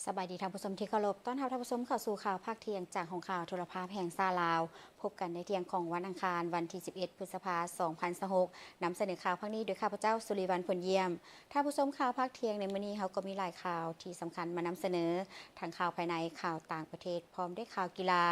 ສະບາຍດີທ່ານຜູ້ຊົມທີ່ເຄົາລົບ, ຕ້ອນຮັບທ່ານຜູ້ຊົມເຂົ້າສູ່ຂ່າວພາກທ່ຽງຈາກຫ້ອງຂ່າວໂທລະພາບແຫ່ງຊາດລາວ. ພົບກັນໃນທ່ຽງຂອງວັນອັງຄານ ວັນທີສິບເອັດ ພຶດສະພາ ສອງພັນຊາວຫົກ. ນຳສະເໜີຂ່າວພາກນີ້ໂດຍຂ້າພະເຈົ້າ ສຸລິວັນ ຜົນຢ້ຽມ. ທ່ານຜູ້ຊົມ, ຂ່າວພາກທ່ຽງໃນມື້ນີ້ເຮົາກໍມີຫຼາຍຂ່າວທີ່ສຳຄັນມານຳສະເໜີ, ທັງຂ່າວພາຍໃນ, ຂ່າວຕ່າງປະເທດ, ພ້ອມດ້ວຍຂ່າວກິລາ.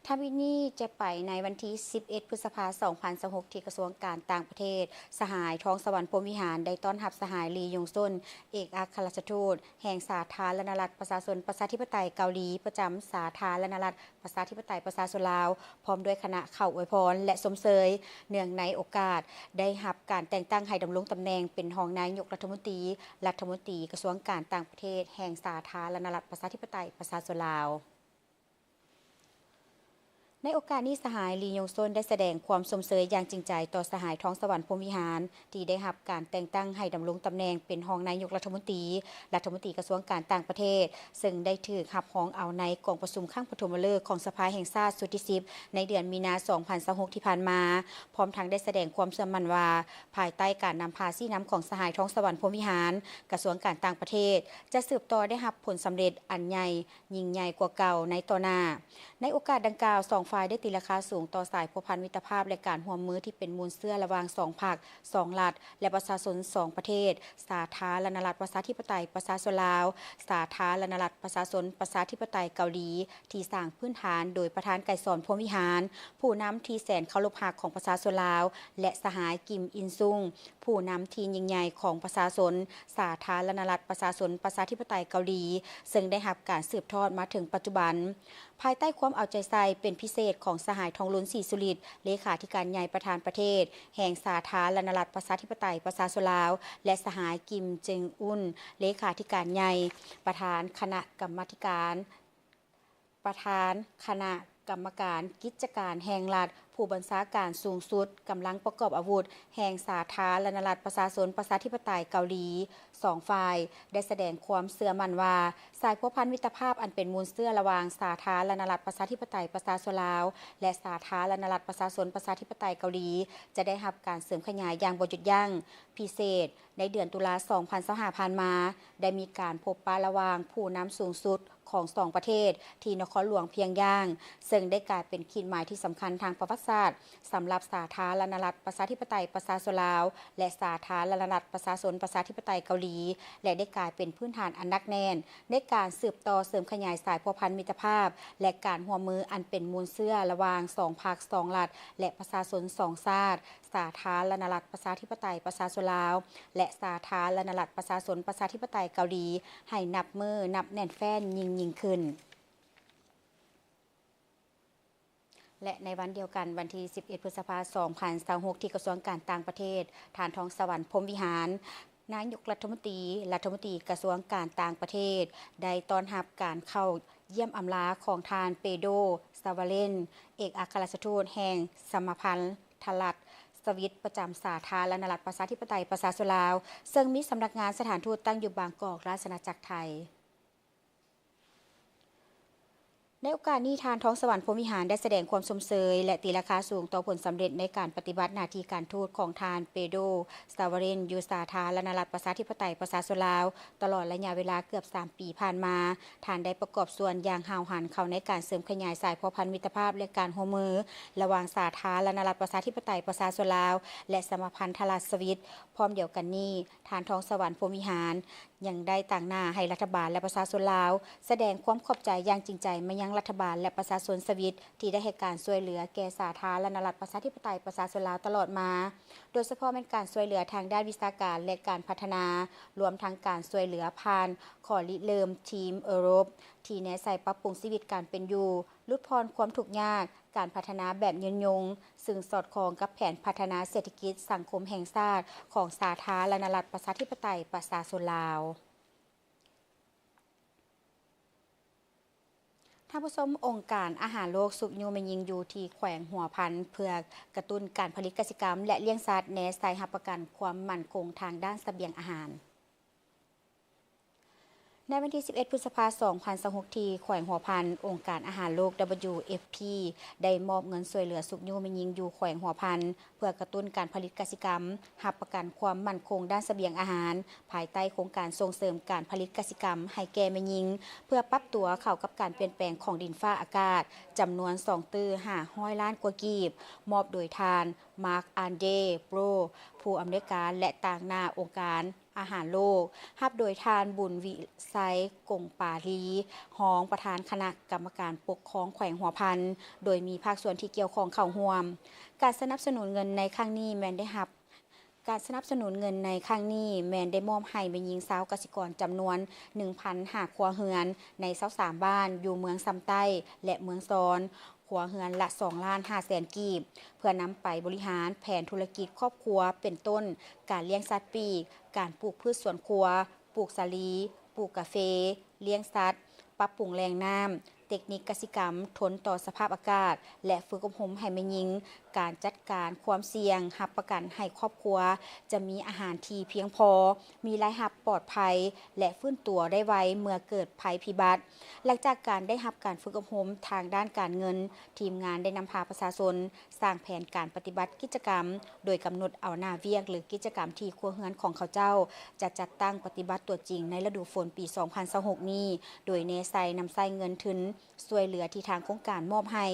ທຳອິດນີ້ຈະໄປໃນວັນທີສິບເອັດ ພຶດສະພາ ສອງພັນຊາວຫົກ ທີ່ກະຊວງການຕ່າງປະເທດ, ສະຫາຍ ທອງສະຫວັນ ພົມວິຫານ ໄດ້ຕ້ອນຮັບສະຫາຍ ລີ ຍົງຊົນ ເອກອັກຄະລັດທູດ ແຫ່ງສາທາລະນະລັດ ປະຊາຊົນ ປະຊາທິປະໄຕ ເກົາຫຼີ ປະຈຳສາທາລະນະລັດ ປະຊາທິປະໄຕ ປະຊາຊົນລາວ ພ້ອມດ້ວຍຄະນະເຂົ້າອວຍພອນ ແລະ ຊົມເຊີຍ ເນື່ອງໃນໂອກາດໄດ້ຮັບການແຕ່ງຕັ້ງໃຫ້ດຳລົງຕຳແໜ່ງເປັນຮອງນາຍົກລັດຖະມົນຕີ, ລັດຖະມົນຕີກະຊວງການຕ່າງປະເທດ ແຫ່ງສາທາລະນະລັດ ປະຊາທິປະໄຕ ປະຊາຊົນລາວ. ໃນໂອກາດນີ້, ສະຫາຍ ລີ ຍົງຊົນ ໄດ້ສະແດງຄວາມຊົມເຊີຍຢ່າງຈິງໃຈຕໍ່ສະຫາຍ ທອງສະຫວັນ ພົມວິຫານ ທີ່ໄດ້ຮັບການແຕ່ງຕັ້ງໃຫ້ດຳລົງຕຳແໜ່ງເປັນຮອງນາຍົກລັດຖະມົນຕີ, ລັດຖະມົນຕີກະຊວງການຕ່າງປະເທດ, ເຊິ່ງໄດ້ຖືກຮັບຮອງເອົາໃນກອງປະຊຸມຄັ້ງປະຖົມມະເລີກຂອງສະພາແຫ່ງຊາດຊຸດທີສິບ ໃນເດືອນມີນາ ສອງພັນຊາວຫົກ ທີ່ຜ່ານມາ, ພ້ອມທັງໄດ້ສະແດງຄວາມເຊື່ອໝັ້ນວ່າ ພາຍໃຕ້ການນຳພາຊີ້ນຳຂອງສະຫາຍ ທອງສະຫວັນ ພົມວິຫານ, ກະຊວງການຕ່າງປະເທດ ຈະສືບຕໍ່ໄດ້ຮັບຜົນສຳເລັດອັນໃຫຍ່ ຍິ່ງໃຫຍ່ກວ່າເກົ່າໃນຕໍ່ໜ້າ. ໃນໂອກາດດັ່ງກ່າວ, ສອງຝ່າຍໄດ້ຕີລາຄາສູງຕໍ່ສາຍພົວພັນມິດຕະພາບ ແລະ ການຮ່ວມມືທີ່ເປັນມູນເຊື້ອລະຫວ່າງສອງພັກ, ສອງລັດ ແລະ ປະຊາຊົນສອງປະເທດ, ສາທາລະນະລັດ ປະຊາທິປະໄຕ ປະຊາຊົນລາວ, ສາທາລະນະລັດ ປະຊາຊົນ ປະຊາທິປະໄຕເກົາຫຼີ, ທີ່ສ້າງພື້ນຖານໂດຍປະທານ ໄກສອນ ພົມວິຫານ, ຜູ້ນຳທີ່ແສນເຄົາລົບຮັກຂອງປະຊາຊົນລາວ ແລະ ສະຫາຍ ກິມ ອິນຊຸງ, ຜູ້ນຳທີ່ຍິ່ງໃຫຍ່ຂອງປະຊາຊົນ ສາທາລະນະລັດ ປະຊາຊົນ ປະຊາທິປະໄຕເກົາຫຼີ, ເຊິ່ງໄດ້ຮັບການສືບທອດມາເຖິງປັດຈຸບັນ. ພາຍໃຕ້ຄວາມເອົາໃຈໃສ່ເປັນພິເສດຂອງສະຫາຍ ທອງລຸນ ສີສຸລິດ, ເລຂາທິການໃຫຍ່ປະທານປະເທດແຫ່ງສາທາລະນະລັດ ປະຊາທິປະໄຕ ປະຊາຊົນລາວ ແລະ ສະຫາຍ ກິມ ເຈິງອຸນ, ເລຂາທິການໃຫຍ່ ປະທານຄະນະກຳມາທິການ ປະທານຄະນະກຳມະການກິດຈະການແຫ່ງລັດ, ຜູ້ບັນຊາການສູງສຸດກຳລັງປະກອບອາວຸດແຫ່ງສາທາລະນະລັດປະຊາຊົນປະຊາທິປະໄຕເກົາຫຼີ. ສອງຝ່າຍໄດ້ສະແດງຄວາມເຊື່ອໝັ້ນວ່າ ສາຍພົວພັນມິດຕະພາບອັນເປັນມູນເຊື້ອລະຫວ່າງສາທາລະນະລັດປະຊາທິປະໄຕປະຊາຊົນລາວ ແລະ ສາທາລະນະລັດປະຊາຊົນປະຊາທິປະໄຕເກົາຫຼີ ຈະໄດ້ຮັບການເສີມຂະຫຍາຍຢ່າງບໍ່ຢຸດຢັ້ງ. ພິເສດ, ໃນເດືອນຕຸລາ ສອງພັນຊາວຫ້າ ຜ່ານມາ, ໄດ້ມີການພົບປະລະຫວ່າງຜູ້ນຳສູງສຸດຂອງສອງປະເທດ ທີ່ນະຄອນຫຼວງພຽງຢາງ, ເຊິ່ງໄດ້ກາຍເປັນຂີດໝາຍທີ່ສຳຄັນທາງປະຫວັດສາດ ສຳລັບສາທາລະນະລັດປະຊາທິປະໄຕປະຊາຊົນລາວ ແລະ ສາທາລະນະລັດປະຊາຊົນປະຊາທິປະໄຕເກົາຫຼີ ແລະ ໄດ້ກາຍເປັນພື້ນຖານອັນໜັກແໜ້ນໃນການສືບຕໍ່ເສີມຂະຫຍາຍສາຍພົວພັນມິດຕະພາບ ແລະ ການຮ່ວມມືອັນເປັນມູນເຊື້ອລະຫວ່າງສອງພັກ, ສອງລັດ ແລະ ປະຊາຊົນສອງຊາດ, ສາທາລະນະລັດປະຊາທິປະໄຕປະຊາຊົນລາວ ແລະ ສາທາລະນະລັດປະຊາຊົນປະຊາທິປະໄຕເກົາຫຼີ ໃຫ້ນັບມື້ນັບແໜ້ນແຟ້ນຍິ່ງໆຂຶ້ນ. ແລະ ໃນວັນດຽວກັນ, ວັນທີສິບເອັດ ພຶດສະພາ ສອງພັນຊາວຫົກ ທີ່ກະຊວງການຕ່າງປະເທດ, ທ່ານ ທອງສະຫວັນ ພົມວິຫານ, ນາຍົກລັດຖະມົນຕີ, ລັດຖະມົນຕີກະຊວງການຕ່າງປະເທດ ໄດ້ຕ້ອນຮັບການເຂົ້າຢ້ຽມອຳລາຂອງທ່ານ ເປໂດ ຊາວາເລນ ເອກອັກຄະລັດຖະທູດແຫ່ງສະມາພັນທະລັດສະວິດ ປະຈຳສາທາລະນະລັດປະຊາທິປະໄຕປະຊາຊົນລາວ, ເຊິ່ງມີສຳນັກງານສະຖານທູດຕັ້ງຢູ່ບາງກອກ, ລາຊະອານາຈັກໄທ. ໃນໂອກາດນີ້, ທ່ານ ທອງສະຫວັນ ພົມວິຫານ ໄດ້ສະແດງຄວາມຊົມເຊີຍ ແລະ ຕີລາຄາສູງຕໍ່ຜົນສຳເລັດໃນການປະຕິບັດໜ້າທີ່ການທູດຂອງທ່ານ ເປໂດ ຊາວາເລນ ຢູ່ສາທາລະນະລັດປະຊາທິປະໄຕປະຊາຊົນລາວ ຕະຫຼອດໄລຍະເວລາເກືອບສາມປີຜ່ານມາ. ທ່ານໄດ້ປະກອບສ່ວນຢ່າງຫ້າວຫັນເຂົ້າໃນການເສີມຂະຫຍາຍສາຍພົວພັນມິດຕະພາບ ແລະ ການຮ່ວມມືລະຫວ່າງສາທາລະນະລັດປະຊາທິປະໄຕປະຊາຊົນລາວ ແລະ ສະມາພັນທະລັດສະວິດ. ພ້ອມດຽວກັນນີ້, ທ່ານ ທອງສະຫວັນ ພົມວິຫານ ຍັງໄດ້ຕາງໜ້າໃຫ້ລັດຖະບານ ແລະ ປະຊາຊົນລາວ ສະແດງຄວາມຂອບໃຈຢ່າງຈິງໃຈມາຍັງລັດຖະບານ ແລະ ປະຊາຊົນສະວິດ ທີ່ໄດ້ໃຫ້ການຊ່ວຍເຫຼືອແກ່ສາທາລະນະລັດປະຊາທິປະໄຕປະຊາຊົນລາວຕະຫຼອດມາ, ໂດຍສະເພາະແມ່ນການຊ່ວຍເຫຼືອທາງດ້ານວິຊາການ ແລະ ການພັດທະນາ, ລວມທັງການຊ່ວຍເຫຼືອຜ່ານຂໍ້ລິເລີ່ມທີມເອີຣົບ ທີ່ແນໃສ່ປັບປຸງຊີວິດການເປັນຢູ່, ຫຼຸດຜ່ອນຄວາມທຸກຍາກ, ການພັດທະນາແບບຍືນຍົງ, ຊຶ່ງສອດຄ່ອງກັບແຜນພັດທະນາເສດຖະກິດສັງຄົມແຫ່ງຊາດຂອງສາທາລະນະລັດປະຊາທິປະໄຕປະຊາຊົນລາວ. ທ່ານຜູ້ຊົມ, ອົງການອາຫານໂລກຊຸກຍູ້ແມ່ຍິງຢູ່ທີ່ແຂວງຫົວພັນ ເພື່ອກະຕຸ້ນການຜະລິດກະສິກຳ ແລະ ລ້ຽງສັດ ແນໃສ່ຮັບປະກັນຄວາມໝັ້ນຄົງທາງດ້ານສະບຽງອາຫານ. ໃນວັນທີສິບເອັດ ພຶດສະພາ ສອງພັນຊາວຫົກ ທີ່ແຂວງຫົວພັນ, ອົງການອາຫານໂລກ WFP ໄດ້ມອບເງິນຊ່ວຍເຫຼືອຊຸກຍູ້ແມ່ຍິງຢູ່ແຂວງຫົວພັນ ເພື່ອກະຕຸ້ນການຜະລິດກະສິກຳ, ຮັບປະກັນຄວາມໝັ້ນຄົງດ້ານສະບຽງອາຫານ, ພາຍໃຕ້ໂຄງການສົ່ງເສີມການຜະລິດກະສິກຳໃຫ້ແກ່ແມ່ຍິງ ເພື່ອປັບຕົວເຂົ້າກັບການປ່ຽນແປງຂອງດິນຟ້າອາກາດ, ຈຳນວນສອງຕື້ຫ້າຮ້ອຍລ້ານກວ່າກີບ, ມອບໂດຍທ່ານ Marc-André Brault ຜູ້ອຳນວຍການ ແລະ ຕາງໜ້າອົງການ ອາຫານໂລກ, ຮັບໂດຍທ່ານ ບຸນວິໄຊ ກົງປາລີ ຮອງປະທານຄະນະກຳມະການປົກຄອງແຂວງຫົວພັນ, ໂດຍມີພາກສ່ວນທີ່ກ່ຽວຂ້ອງເຂົ້າຮ່ວມ. ການສະໜັບສະໜູນເງິນໃນຄັ້ງນີ້ແມ່ນໄດ້ຮັບ, ການສະໜັບສະໜູນເງິນໃນຄັ້ງນີ້ແມ່ນໄດ້ມອບໃຫ້ແມ່ຍິງຊາວກະສິກອນຈຳນວນ ໜຶ່ງພັນຫ້າ ຄົວເຮືອນ ໃນ ຊາວສາມ ບ້ານ ຢູ່ເມືອງຊຳໃຕ້ ແລະ ເມືອງຊອນ, ຄົວເຮືອນລະ ສອງລ້ານຫ້າແສນກີບ ເພື່ອນຳໄປບໍລິຫານແຜນທຸລະກິດຄອບຄົວ ເປັນຕົ້ນ ການລ້ຽງສັດປີກ, ການປູກພືດສວນຄົວ, ປູກສາລີ, ປູກກາເຟ, ລ້ຽງສັດ, ປັບປຸງແຫຼ່ງນ້ຳ, ເຕັກນິກກະສິກຳທົນຕໍ່ສະພາບອາກາດ ແລະ ຝຶກອົບຮົມໃຫ້ແມ່ຍິງ ການຈັດການຄວາມສ່ຽງ, ຮັບປະກັນໃຫ້ຄອບຄົວຈະມີອາຫານທີ່ພຽງພໍ, ມີລາຍຮັບປອດໄພ ແລະ ຟື້ນຕົວໄດ້ໄວເມື່ອເກີດໄພພິບັດ. ຫຼັງຈາກການໄດ້ຮັບການຝຶກອົບຮົມທາງດ້ານການເງິນ, ທີມງານໄດ້ນຳພາປະຊາຊົນສ້າງແຜນການປະຕິບັດກິດຈະກຳ, ໂດຍກຳນົດເອົາໜ້າວຽກ ຫຼື ກິດຈະກຳທີ່ຄົວເຮືອນຂອງເຂົາເຈົ້າຈະຈັດຕັ້ງປະຕິບັດຕົວຈິງໃນລະດູຝົນປີສອງພັນຊາວຫົກນີ້, ໂດຍແນໃສ່ນຳໃຊ້ເງິນທຶນ ຊ່ວຍເຫຼືອທີ່ທາງໂຄງການມອບໃຫ້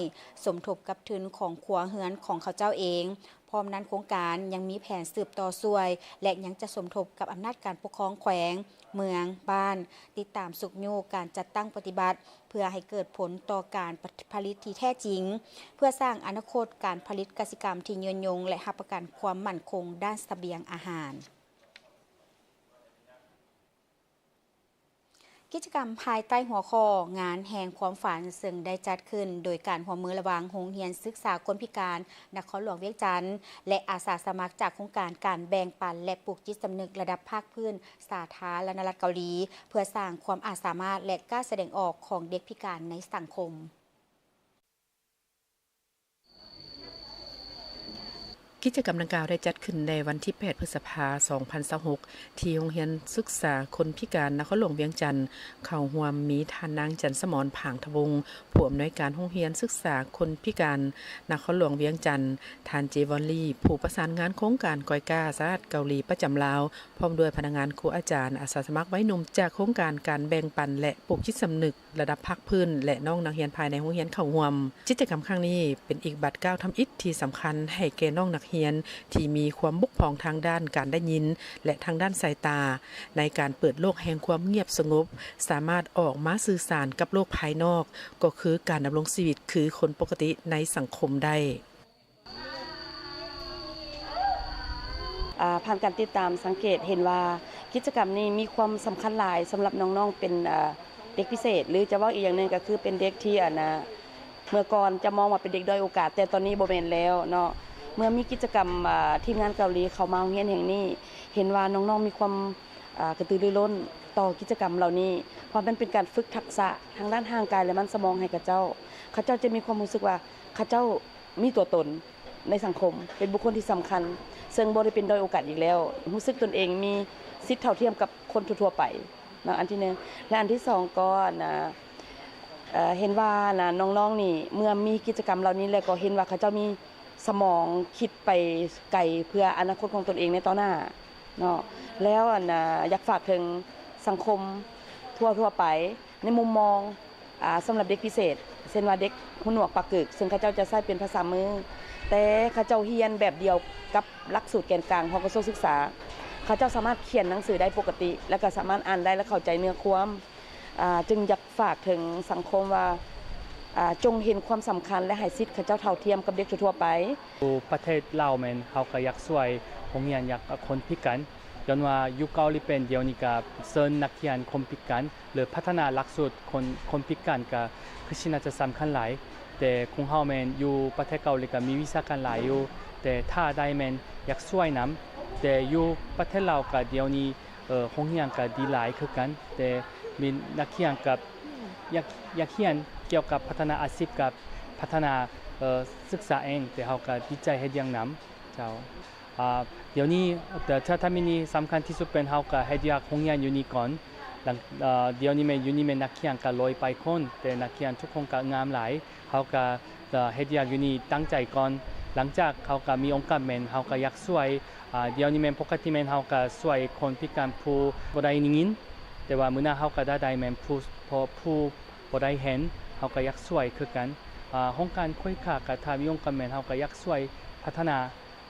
ສົມທົບກັບທຶນຂອງຄົວເຮືອນຂອງເຂົາເຈົ້າເອງ. ພ້ອມນັ້ນ, ໂຄງການຍັງມີແຜນສືບຕໍ່ຊ່ວຍ ແລະ ຍັງຈະສົມທົບກັບອຳນາດການປົກຄອງແຂວງ, ເມືອງ, ບ້ານ, ຕິດຕາມຊຸກຍູ້ການຈັດຕັ້ງປະຕິບັດ ເພື່ອໃຫ້ເກີດຜົນຕໍ່ການປະ ຜະລິດທີ່ແທ້ຈິງ, ເພື່ອສ້າງອະນາຄົດການຜະລິດກະສິກຳທີ່ຍືນຍົງ ແລະ ຮັບປະກັນຄວາມໝັ້ນຄົງດ້ານສະບຽງອາຫານ. ກິດຈະກຳພາຍໃຕ້ຫົວຂໍ້ ງານແຫ່ງຄວາມຝັນ ເຊິ່ງໄດ້ຈັດຂຶ້ນໂດຍການຮ່ວມມືລະຫວ່າງໂຮງຮຽນສຶກສາຄົນພິການນະຄອນຫຼວງວຽງຈັນ ແລະ ອາສາສະໝັກຈາກໂຄງການການແບ່ງປັນ ແລະ ປູກຈິດສຳນຶກລະດັບພາກພື້ນສາທາລະນະລັດເກົາຫຼີ ເພື່ອສ້າງຄວາມອາດສາມາດ ແລະ ກ້າສະແດງອອກຂອງເດັກພິການໃນສັງຄົມ. ກິດຈະກຳດັ່ງກ່າວໄດ້ຈັດຂຶ້ນໃນວັນທີແປດ ພຶດສະພາ ສອງພັນຊາວຫົກ ທີ່ໂຮງຮຽນສຶກສາຄົນພິການນະຄອນຫຼວງວຽງຈັນ, ເຂົ້າຮ່ວມມີທ່ານນາງ ຈັນສະໝອນ ຜາງທະວົງ ຜູ້ອຳນວຍການໂຮງຮຽນສຶກສາຄົນພິການນະຄອນຫຼວງວຽງຈັນ, ທ່ານ ເຈ ວອນລີ ຜູ້ປະສານງານໂຄງການກອຍກ້າສະຫະລັດເກົາຫຼີປະຈຳລາວ, ພ້ອມດ້ວຍພະນັກງານ, ຄູອາຈານ, ອາສາສະໝັກໄວໜຸ່ມຈາກໂຄງການການແບ່ງປັນ ແລະ ປູກຈິດສຳນຶກ ລະດັບພາກພື້ນ ແລະ ນ້ອງນັກຮຽນພາຍໃນໂຮງຮຽນເຂົ້າຮ່ວມ. ກິດຈະກຳຄັ້ງນີ້ເປັນອີກບາດກ້າວທຳອິດທີ່ສຳຄັນໃຫ້ແກ່ນ້ອງນັກຮຽນທີ່ມີຄວາມບົກຜ່ອງທາງດ້ານການໄດ້ຍິນ ແລະ ທາງດ້ານສາຍຕາ, ໃນການເປີດໂລກແຫ່ງຄວາມງຽບສະຫງົບ, ສາມາດອອກມາສື່ສານກັບໂລກພາຍນອກ, ກໍຄືການດຳລົງຊີວິດຄືຄົນປົກກະຕິໃນສັງຄົມໄດ້. ອ່າ ຜ່ານການຕິດຕາມສັງເກດເຫັນວ່າ ກິດຈະກຳນີ້ມີຄວາມສຳຄັນຫຼາຍສຳລັບນ້ອງໆ ເປັນ ອ່າ ເດັກພິເສດ ຫຼື ຈະເວົ້າອີກຢ່າງໜຶ່ງກໍຄືເປັນເດັກທີ່ ອັນ ອ່າ ເມື່ອກ່ອນຈະມອງວ່າເປັນເດັກດ້ອຍໂອກາດ, ແຕ່ຕອນນີ້ບໍ່ແມ່ນແລ້ວເນາະ. ເມື່ອມີກິດຈະກຳ ອ່າ ທີມງານເກົາຫຼີເຂົ້າມາໂຮງຮຽນແຫ່ງນີ້, ເຫັນວ່ານ້ອງໆ ມີຄວາມ ອ່າ ກະຕືລືລົ້ນຕໍ່ກິດຈະກຳເຫຼົ່ານີ້, ເພາະມັນເປັນການຝຶກທັກສະທາງດ້ານຮ່າງກາຍ ແລະ ມັນສະໝອງໃຫ້ເຂົາເຈົ້າ. ເຂົາເຈົ້າຈະມີຄວາມຮູ້ສຶກວ່າເຂົາເຈົ້າ ມີຕົວຕົນໃນສັງຄົມ, ເປັນບຸກຄົນທີ່ສຳຄັນ, ເຊິ່ງບໍ່ໄດ້ເປັນດ້ອຍໂອກາດອີກແລ້ວ, ຮູ້ສຶກຕົນເອງມີສິດເທົ່າທຽມກັບຄົນທົ່ວໆໄປເນາະ, ອັນທີໜຶ່ງ. ແລະ ອັນທີສອງກໍ ອັນ ເຫັນວ່າ ອັນ ນ້ອງໆນີ້ ເມື່ອມີກິດຈະກຳເຫຼົ່ານີ້ແລ້ວ ກໍເຫັນວ່າເຂົາເຈົ້າມີສະໝອງຄິດໄປໄກເພື່ອອະນາຄົດຂອງຕົນເອງໃນຕໍ່ໜ້າເນາະ. ແລ້ວ ອັນ ຢາກຝາກເຖິງສັງຄົມທົ່ວໆໄປ ໃນມຸມມອງ ອ່າ ສຳລັບເດັກພິເສດ ເຊັ່ນວ່າເດັກຫູໜວກປາກກຶກ ເຊິ່ງເຂົາເຈົ້າຈະໃຊ້ເປັນພາສາມື, ແຕ່ເຂົາເຈົ້າຮຽນແບບດຽວກັບຫຼັກສູດແກນກາງຂອງກະຊວງສຶກສາ. ເຂົາເຈົ້າສາມາດຂຽນໜັງສືໄດ້ປົກກະຕິ ແລະ ກໍສາມາດອ່ານໄດ້ ແລະ ເຂົ້າໃຈເນື້ອຄວາມ. ອ່າ ຈຶ່ງຢາກຝາກເຖິງສັງຄົມວ່າ ອ່າ ຈົ່ງເຫັນຄວາມສຳຄັນ ແລະ ໃຫ້ສິດເຂົາເຈົ້າເທົ່າທຽມກັບເດັກທົ່ວໆໄປ. ຢູ່ປະເທດລາວແມ່ນເຮົາກໍຢາກຊ່ວຍໂຮງຮຽນຢາກຄົນພິການ, ຍ້ອນວ່າຢູ່ເກົາຫຼີແປນດຽວນີ້ກໍເຊີນນັກຮຽນຄົນພິການ ຫຼື ພັດທະນາຫຼັກສູດຄົນ ຄົນພິການກໍຄືຊິໜ້າຈະສຳຄັນຫຼາຍ. ແຕ່ຂອງເຮົາແມ່ນຢູ່ປະເທດເກົາຫຼີກໍມີວິຊາການຫຼາຍຢູ່, ແຕ່ຖ້າໄດ້ແມ່ນຢາກຊ່ວຍນຳ. ແຕ່ຢູ່ປະເທດລາວກໍດຽວນີ້ ເອີ ໂຮງຮຽນກໍດີຫຼາຍຄືກັນ, ແຕ່ມີນັກຮຽນກັບ ຢາກ ຢາກຮຽນກ່ຽວກັບພັດທະນາອາຊີບກັບພັດທະນາ ເອີ ສຶກສາເອງ, ແຕ່ເຮົາກໍດີໃຈເຮັດວຽກນຳເຈົ້າ. ອ່າ ດຽວນີ້ ແຕ່ຖ້າ ຖ້າມີນີ້ສຳຄັນທີ່ສຸດເປັນເຮົາກໍເຮັດວຽກໂຮງຮຽນຢູ່ນີ້ກ່ອນ, ຫຼັງ ເອີ ດຽວນີ້ແມ່ນ ຢູ່ນີ້ແມ່ນນັກຮຽນກໍຮ້ອຍປາຍຄົນ, ແຕ່ນັກຮຽນທຸກຄົນກໍງາມຫຼາຍ. ເຮົາກໍ ເອີ ເຮັດວຽກຢູ່ນີ້ຕັ້ງໃຈກ່ອນ. ຫຼັງຈາກເຮົາກໍມີໂອກາດແມ່ນ ເຮົາກໍຢາກຊ່ວຍ ອາ ດຽວນີ້ແມ່ນ ປົກກະຕິແມ່ນເຮົາກໍຊ່ວຍຄົນພິການຜູ້ບໍ່ໄດ້ຍິນ, ແຕ່ວ່າມື້ໜ້າເຮົາກໍໄດ້ ໄດ້ແມ່ນຜູ້ ເພາະຜູ້ບໍ່ໄດ້ເຫັນ ເຮົາກໍຢາກຊ່ວຍຄືກັນ. ອາ ໂຮງການຂ້ອຍຂ້າກໍຖ້າມີໂອກາດແມ່ນເຮົາກໍຢາກຊ່ວຍພັດທະນາ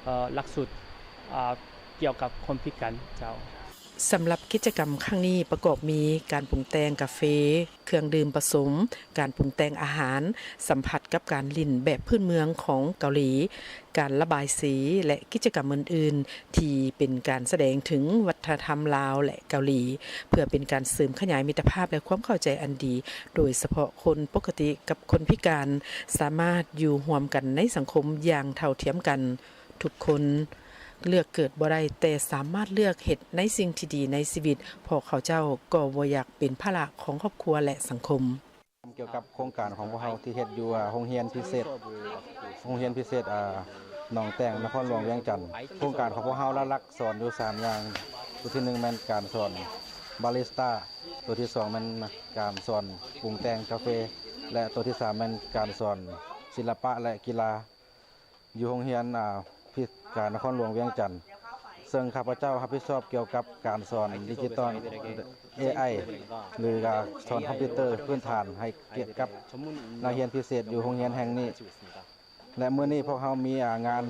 ເອີ ຫຼັກສູດ ອາ ກ່ຽວກັບຄົນພິການເຈົ້າ. ສຳລັບກິດຈະກຳຄັ້ງນີ້ປະກອບມີການປຸງແຕ່ງກາເຟ, ເຄື່ອງດື່ມປະສົມ, ການປຸງແຕ່ງອາຫານ, ສຳຜັດກັບການຫຼິ້ນແບບພື້ນເມືອງຂອງເກົາຫຼີ, ການລະບາຍສີ ແລະ ກິດຈະກຳອື່ນໆ ທີ່ເປັນການສະແດງເຖິງວັດທະນະທຳລາວ ແລະ ເກົາຫຼີ ເພື່ອເປັນການເສີມຂະຫຍາຍມິດຕະພາບ ແລະ ຄວາມເຂົ້າໃຈອັນດີ, ໂດຍສະເພາະຄົນປົກກະຕິກັບຄົນພິການ ສາມາດຢູ່ຮ່ວມກັນໃນສັງຄົມຢ່າງເທົ່າທຽມກັນ. ທຸກຄົນເລືອກເກີດບໍ່ໄດ້, ແຕ່ສາມາດເລືອກເຮັດໃນສິ່ງທີ່ດີໃນຊີວິດ, ເພາະເຂົາເຈົ້າກໍບໍ່ຢາກເປັນພາລະຂອງຄອບຄົວ ແລະ ສັງຄົມ. ກ່ຽວກັບໂຄງການຂອງພວກເຮົາທີ່ເຮັດຢູ່ ອາ ໂຮງຮຽນພິເສດ ໂຮງຮຽນພິເສດ ອາ ໜອງແຕ່ງ ນະຄອນຫຼວງວຽງຈັນ. ໂຄງການຂອງພວກເຮົາຫຼັກໆສອນຢູ່ສາມຢ່າງ. ຕົວທີໜຶ່ງແມ່ນການສອນບາຣິສຕາ, ຕົວທີສອງແມ່ນການສອນປຸງແຕ່ງກາເຟ ແລະ ຕົວທີສາມແມ່ນການສອນສິລະປະ ແລະ ກິລາ. ຢູ່ໂຮງຮຽນ ອາ ພິການນະຄອນຫຼວງວຽງຈັນ, ເຊິ່ງຂ້າພະເຈົ້າຮັບຜິດຊອບກ່ຽວກັບການສອນດິຈິຕອນ ເອໄອ ຫຼື ການສອນຄອມພິວເຕີພື້ນຖານໃຫ້ແກ່ກັບນັກຮຽນພິເສດຢູ່ໂຮງຮຽນແຫ່ງນີ້. ແລະ ມື້ນີ້ພວກເຮົາມີ ອາ ງານ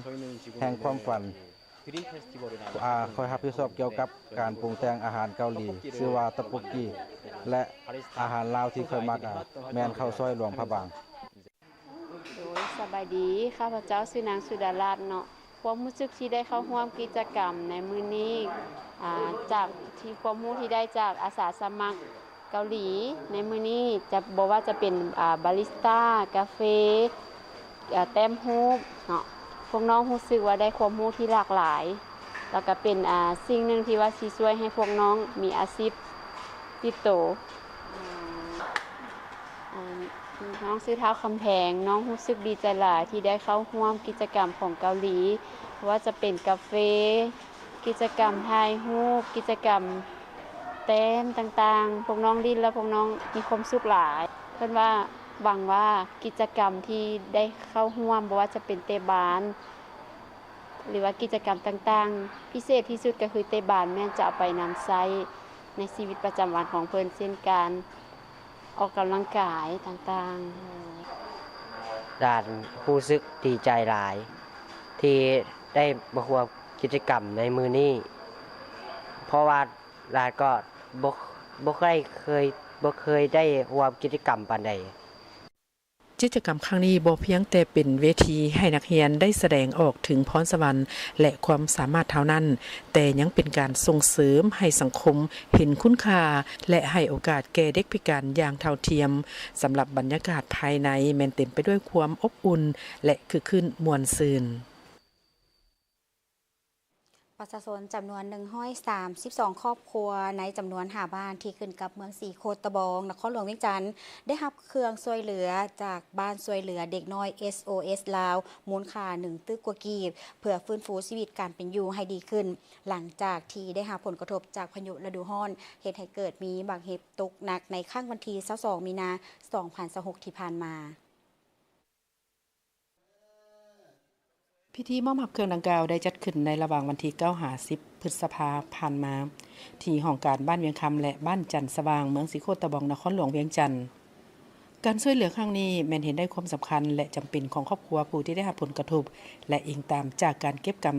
ແຫ່ງຄວາມຝັນ ອາ ຂ້ອຍຮັບຜິດຊອບກ່ຽວກັບການປຸງແຕ່ງອາຫານເກົາຫຼີ ຊື່ວ່າຕະປຸກກີ ແລະ ອາຫານລາວທີ່ຂ້ອຍມັກ ອາ ແມ່ນເຂົ້າຊອຍຫຼວງພະບາງ. ໂດຍ ສະບາຍດີ, ຂ້າພະເຈົ້າຊື່ນາງສຸດາລາດເນາະ. ຄວາມຮູ້ສຶກທີ່ໄດ້ເຂົ້າຮ່ວມກິດຈະກຳໃນມື້ນີ້ ອາ ຈາກທີ່ຄວາມຮູ້ທີ່ໄດ້ຈາກອາສາສະໝັກເກົາຫຼີໃນມື້ນີ້ ຈະ ບໍ່ວ່າຈະເປັນ ອາ ບາຣິສຕາ, ກາເຟ, ອາ ແຕ້ມຮູບເນາະ, ພວກນ້ອງຮູ້ສຶກວ່າໄດ້ຄວາມຮູ້ທີ່ຫຼາກຫຼາຍ ແລ້ວກະເປັນ ອາ ສິ່ງໜຶ່ງທີ່ວ່າຊິຊ່ວຍໃຫ້ພວກນ້ອງມີອາຊີບຕິດໂຕ. ອາ ນ້ອງຊື່ທ້າວຄຳແພງ, ນ້ອງຮູ້ສຶກດີໃຈຫຼາຍທີ່ໄດ້ເຂົ້າຮ່ວມກິດຈະກຳຂອງເກົາຫຼີ, ບໍ່ວ່າຈະເປັນກາເຟ, ກິດຈະກຳຖ່າຍຮູບ, ກິດຈະກຳແຕ້ມຕ່າງໆ, ພວກນ້ອງຫຼິ້ນແລ້ວພວກນ້ອງມີຄວາມສຸກຫຼາຍ. ເພິ່ນວ່າ ຫວັງວ່າກິດຈະກຳທີ່ໄດ້ເຂົ້າຮ່ວມ, ບໍ່ວ່າຈະເປັນເຕະບານ ຫຼືວ່າກິດຈະກຳຕ່າງໆ, ພິເສດທີ່ສຸດກໍຄືເຕະບານ ແມ່ນຈະເອົາໄປນຳໃຊ້ໃນຊີວິດປະຈຳວັນຂອງເພິ່ນ ເຊັ່ນການອອກກຳລັງກາຍຕ່າງໆ. ຫຼານຮູ້ສຶກດີໃຈຫຼາຍທີ່ໄດ້ມາຮ່ວມກິດຈະກຳໃນມື້ນີ້ ເພາະວ່າຫຼານກໍບໍ່ ບໍ່ເຄີຍ ເຄີຍ ບໍ່ເຄີຍໄດ້ຮ່ວມກິດຈະກຳປານໃດ. ກິດຈະກຳຄັ້ງນີ້ບໍ່ພຽງແຕ່ເປັນເວທີໃຫ້ນັກຮຽນໄດ້ສະແດງອອກເຖິງພອນສະຫວັນ ແລະ ຄວາມສາມາດເທົ່ານັ້ນ, ແຕ່ຍັງເປັນການສົ່ງເສີມໃຫ້ສັງຄົມເຫັນຄຸນຄ່າ ແລະ ໃຫ້ໂອກາດແກ່ເດັກພິການຢ່າງເທົ່າທຽມ. ສຳລັບບັນຍາກາດພາຍໃນແມ່ນເຕັມໄປດ້ວຍຄວາມອົບອຸ່ນ ແລະ ຄຶກຄື້ນມ່ວນຊື່ນ. ປະຊາຊົນຈຳນວນໜຶ່ງຮ້ອຍສາມສິບສອງຄອບຄົວ ໃນຈຳນວນຫ້າບ້ານທີ່ຂຶ້ນກັບເມືອງສີໂຄດຕະບອງ ນະຄອນຫຼວງວຽງຈັນ ໄດ້ຮັບເຄື່ອງຊ່ວຍເຫຼືອຈາກບ້ານຊ່ວຍເຫຼືອເດັກນ້ອຍ ເອສໂອເອສ ລາວ ມູນຄ່າໜຶ່ງຕື້ກວ່າກີບ ເພື່ອຟື້ນຟູຊີວິດການເປັນຢູ່ໃຫ້ດີຂຶ້ນ ຫຼັງຈາກທີ່ໄດ້ຮັບຜົນກະທົບຈາກພາຍຸລະດູຮ້ອນ ເຮັດໃຫ້ເກີດມີໝາກເຫັບຕົກໜັກໃນຄ່ຳວັນທີຊາວສອງ ມີນາ ສອງພັນຊາວຫົກ ທີ່ຜ່ານມາ. ພິທີມອບຮັບເຄື່ອງດັ່ງກ່າວໄດ້ຈັດຂຶ້ນໃນລະຫວ່າງວັນທີເກົ້າຫາສິບ ພຶດສະພາຜ່ານມາ ທີ່ຫ້ອງການບ້ານວຽງຄຳ ແລະ ບ້ານຈັນສະຫວ່າງ ເມືອງສີໂຄດຕະບອງ ນະຄອນຫຼວງວຽງຈັນ. ການຊ່ວຍເຫຼືອຄັ້ງນີ້ແມ່ນເຫັນໄດ້ຄວາມສຳຄັນ ແລະ ຈຳເປັນຂອງຄອບຄົວຜູ້ທີ່ໄດ້ຮັບຜົນກະທົບ ແລະ ອີງຕາມຈາກການເກັບກຳ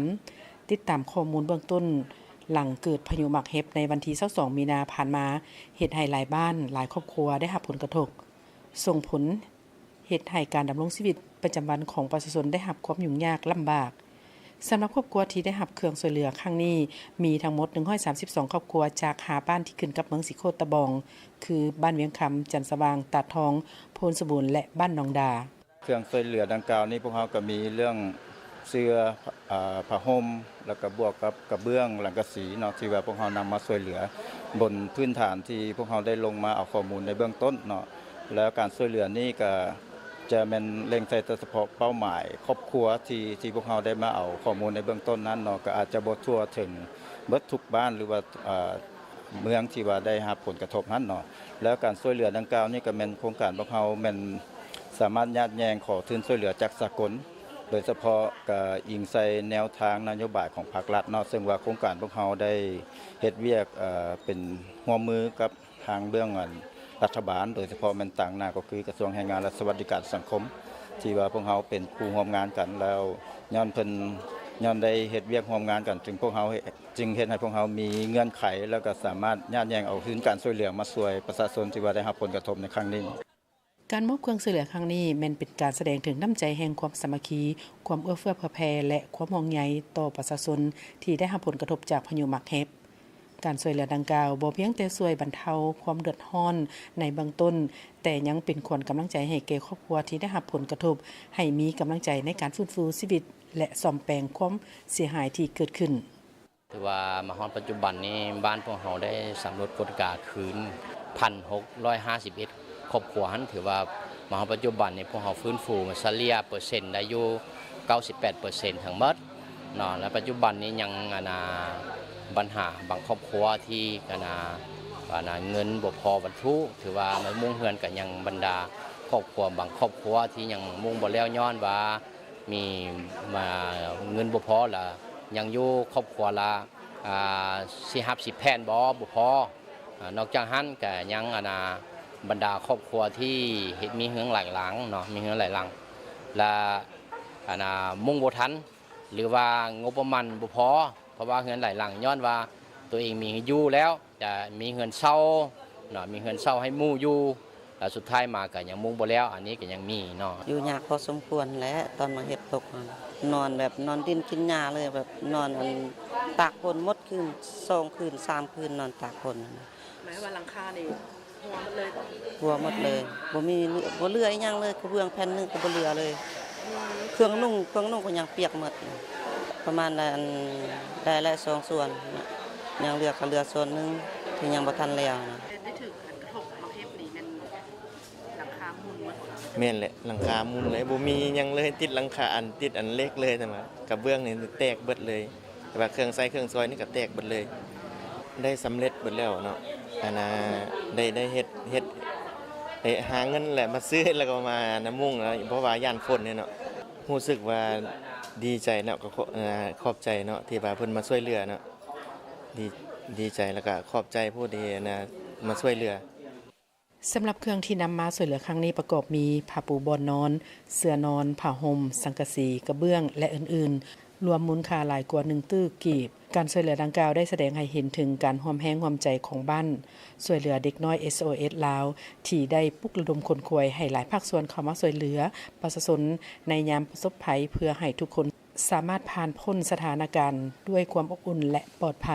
ຕິດຕາມຂໍ້ມູນເບື້ອງຕົ້ນ ຫຼັງເກີດພາຍຸໝາກເຫັບໃນວັນທີຊາວສອງ ມີນາຜ່ານມາ ເຮັດໃຫ້ຫຼາຍບ້ານ, ຫຼາຍຄອບຄົວໄດ້ຮັບຜົນກະທົບ, ສົ່ງຜົນ ເຮັດໃຫ້ການດຳລົງຊີວິດປະຈຳວັນຂອງປະຊາຊົນໄດ້ຮັບຄວາມຫຍຸ້ງຍາກລຳບາກ. ສຳລັບຄອບຄົວທີ່ໄດ້ຮັບເຄື່ອງຊ່ວຍເຫຼືອຄັ້ງນີ້ ມີທັງໝົດໜຶ່ງຮ້ອຍສາມສິບສອງຄອບຄົວ ຈາກຫ້າບ້ານທີ່ຂຶ້ນກັບເມືອງສີໂຄດຕະບອງ ຄື ບ້ານວຽງຄຳ, ຈັນສະຫວ່າງ, ຕາດທອງ, ໂພນສົມບູນ ແລະ ບ້ານໜອງດາ. ເຄື່ອງຊ່ວຍເຫຼືອດັ່ງກ່າວນີ້ ພວກເຮົາກໍມີເລື່ອງເສື່ອ ອາ ຜ້າຫົ່ມ ແລ້ວກໍບວກກັບກະເບື້ອງ ສັງກະສີເນາະ ທີ່ວ່າພວກເຮົານຳມາຊ່ວຍເຫຼືອ ບົນພື້ນຖານທີ່ພວກເຮົາໄດ້ລົງມາເອົາຂໍ້ມູນໃນເບື້ອງຕົ້ນເນາະ. ແລ້ວການຊ່ວຍເຫຼືອນີ້ກໍຈະແມ່ນເລັງໃສ່ແຕ່ສະເພາະເປົ້າໝາຍຄອບຄົວທີ່ ທີ່ພວກເຮົາໄດ້ມາເອົາຂໍ້ມູນໃນເບື້ອງຕົ້ນນັ້ນເນາະ, ກໍອາດຈະບໍ່ທົ່ວເຖິງເບິດທຸກບ້ານ ຫຼືວ່າ ເອີ ເມືອງທີ່ວ່າໄດ້ຮັບຜົນກະທົບຫັ້ນເນາະ. ແລ້ວການຊ່ວຍເຫຼືອດັ່ງກ່າວນີ້ກໍແມ່ນໂຄງການພວກເຮົາແມ່ນສາມາດຍາດແຍ່ງຂໍທຶນຊ່ວຍເຫຼືອຈາກສາກົນ ໂດຍສະເພາະກໍອີງໃສ່ແນວທາງນະໂຍບາຍຂອງພາກລັດເນາະ, ເຊິ່ງວ່າໂຄງການພວກເຮົາໄດ້ເຮັດວຽກ ເອີ ເປັນຮ່ວມມືກັບ ທາງເບື້ອງອັນລັດຖະບານ ໂດຍສະເພາະແມ່ນຕາງໜ້າກໍຄືກະຊວງແຮງງານ ແລະ ສະຫວັດດີການສັງຄົມ ທີ່ວ່າພວກເຮົາເປັນຄູ່ຮ່ວມງານກັນ ແລ້ວຍ້ອນເພິ່ນ ຍ້ອນໄດ້ເຮັດວຽກຮ່ວມງານກັນ ຈຶ່ງພວກເຮົາ ຈຶ່ງເຮັດໃຫ້ພວກເຮົາມີເງື່ອນໄຂ ແລ້ວກໍສາມາດຍາດແຍ່ງເອົາທຶນການຊ່ວຍເຫຼືອມາຊ່ວຍປະຊາຊົນທີ່ວ່າໄດ້ຮັບຜົນກະທົບໃນຄັ້ງນີ້. ການມອບເຄື່ອງຊ່ວຍເຫຼືອຄັ້ງນີ້ ແມ່ນເປັນການສະແດງເຖິງນ້ຳໃຈແຫ່ງຄວາມສາມັກຄີ, ຄວາມເອື້ອເຟື້ອເຜື່ອແຜ່ ແລະ ຄວາມຫ່ວງໃຍຕໍ່ປະຊາຊົນທີ່ໄດ້ຮັບຜົນກະທົບຈາກພາຍຸໝາກເຫັບ. ການຊ່ວຍເຫຼືອດັ່ງກ່າວບໍ່ພຽງແຕ່ຊ່ວຍບັນເທົາຄວາມເດືອດຮ້ອນໃນເບື້ອງຕົ້ນ, ແຕ່ຍັງເປັນຂວັນກຳລັງໃຈໃຫ້ແກ່ຄອບຄົວທີ່ໄດ້ຮັບຜົນກະທົບ ໃຫ້ມີກຳລັງໃຈໃນການຟື້ນຟູຊີວິດ ແລະ ສ້ອມແປງຄວາມເສຍຫາຍທີ່ເກີດຂຶ້ນ. ຖືວ່າມາຮອດປັດຈຸບັນນີ້ ບ້ານພວກເຮົາໄດ້ສຳຫຼວດກວດກາຄືນ ພັນຫົກຮ້ອຍຫ້າສິບເອັດ ຄອບຄົວຫັ້ນ ຖືວ່າມາຮອດປັດຈຸບັນນີ້ ພວກເຮົາຟື້ນຟູມາສະເລ່ຍເປີເຊັນໄດ້ຢູ່ ເກົ້າສິບແປດເປີເຊັນ ທັງໝົດເນາະ. ແລະ ປັດຈຸບັນນີ້ຍັງ ອັນນ່າ ບັນຫາບາງຄອບຄົວທີ່ ອັນນ່າ ອັນນ່າ ເງິນບໍ່ພໍວັດຖຸ ຖືວ່າມາມຸງເຮືອນ ກໍຍັງບັນດາຄອບຄົວ ບາງຄອບຄົວທີ່ຍັງມຸງບໍ່ແລ້ວ ຍ້ອນວ່າ ມີ ມາ ເງິນບໍ່ພໍ ລະຍັງຢູ່ຄອບຄົວລະ ອ່າ ສີ່ຫ້າສິບແຜ່ນບໍ່ ບໍ່ພໍ. ອ່າ ນອກຈາກຫັ້ນກະຍັງ ອັນນ່າ ບັນດາຄອບຄົວທີ່ເຮັດ ມີເຮືອນຫຼາຍຫຼັງເນາະ ມີເຮືອນຫຼາຍຫຼັງ ລະ ອັນນ່າ ມຸງບໍ່ທັນ ຫຼືວ່າງົບປະມານບໍ່ພໍ ເພາະວ່າເຮືອນຫຼາຍຫຼັງ ຍ້ອນວ່າຕົວເອງມີຢູ່ແລ້ວ ຈະມີເຮືອນເຊົ່າເນາະ ມີເຮືອນເຊົ່າໃຫ້ໝູ່ຢູ່ ແລ້ວສຸດທ້າຍມາກໍຍັງມຸງບໍ່ແລ້ວ ອັນນີ້ກໍຍັງມີເນາະ. ຢູ່ຍາກພໍສົມຄວນແຫຼະ ຕອນໝາກເຫັບຕົກຫັ້ນ ນອນແບບນອນດິນກິນຫຍ້າເລີຍ ແບບນອນອັນຕາກຝົນໝົດຄືນ ສອງຄືນ ສາມຄືນ ນອນຕາກຝົນ. ໝາຍວ່າຫຼັງຄານີ້ຮົ່ວໝົດເລີຍບໍ່? ຮົ່ວໝົດເລີຍ ບໍ່ມີເຫຼືອ ບໍ່ເຫຼືອອີ່ຫຍັງເລີຍ ກະເບື້ອງແຜ່ນໜຶ່ງກໍບໍ່ເຫຼືອເລີຍ. ອືມ ເຄື່ອງນຸ່ງ ເຄື່ອງນຸ່ງກໍຍັງປຽກໝົດ. ປະມານໄດ້ ອັນ ໄດ້ແລ້ວສອງສ່ວນນະ ຍັງເຫຼືອ ກະເຫຼືອສ່ວນໜຶ່ງທີ່ຍັງບໍ່ທັນແລ້ວນະ. ໄດ້ຖືກຜົນກະທົບໝາກເຫັບນີ້ແມ່ນຫຼັງຄາໝຸ່ນໝົດບໍ່? ແມ່ນແຫຼະ ຫຼັງຄາໝຸ່ນເລີຍ ບໍ່ມີຫຍັງເລີຍ ຕິດຫຼັງຄາ ອັນ ຕິດອັນເຫຼັກເລີຍ ແຕ່ວ່າກະເບື້ອງນີ້ແຕກເບິດເລີຍ ແຕ່ວ່າເຄື່ອງໃຊ້ເຄື່ອງສອຍນີ້ກະແຕກເບິດເລີຍ. ໄດ້ສຳເລັດເບິດແລ້ວເນາະ ອັນນ່າ ໄດ້ ໄດ້ເຮັດ ເຮັດ ໄດ້ຫາເງິນແຫຼະມາຊື້ ແລ້ວກໍມາ ອັນນ່າ ມຸງ ເພາະວ່າຢ້ານຝົນນີ້ເນາະ. ຮູ້ສຶກວ່າດີໃຈເນາະ ກໍ ອ່າ ຂອບໃຈເນາະ ທີ່ວ່າເພິ່ນມາຊ່ວຍເຫຼືອເນາະ ດີ ດີໃຈ ແລ້ວກໍຂອບໃຈຜູ້ທີ່ ອັນນ່າ ມາຊ່ວຍເຫຼືອ. ສຳລັບເຄື່ອງທີ່ນຳມາຊ່ວຍເຫຼືອຄັ້ງນີ້ປະກອບມີ ຜ້າປູບ່ອນນອນ, ເສື່ອນອນ, ຜ້າຫົ່ມ, ສັງກະສີ, ກະເບື້ອງ ແລະ ອື່ນໆ ລວມມູນຄ່າຫຼາຍກວ່າໜຶ່ງຕື້ກີບ. ການຊ່ວຍເຫຼືອດັ່ງກ່າວໄດ້ສະແດງໃຫ້ເຫັນເຖິງການຮ່ວມແຮງຮ່ວມໃຈຂອງບ້ານຊ່ວຍເຫຼືອເດັກນ້ອຍ ເອສໂອເອສ ລາວ ທີ່ໄດ້ປຸກລະດົມຂົນຂວາຍໃຫ້ຫຼາຍພາກສ່ວນເຂົ້າມາຊ່ວຍເຫຼືອປະຊາຊົນໃນຍາມປະສົບໄພ ເພື່ອໃຫ້ທຸກຄົນສາມາດຜ່ານພົ້ນສະຖານະການດ້ວຍຄວາມອົບອຸ່ນ ແລະ ປອດໄພ.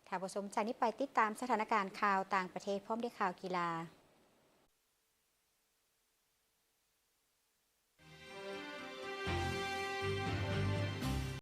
ທ່ານຜູ້ຊົມ, ຈາກນີ້ໄປຕິດຕາມສະຖານະການຂ່າວຕ່າງປະເທດ ພ້ອມດ້ວຍຂ່າວກິລາ.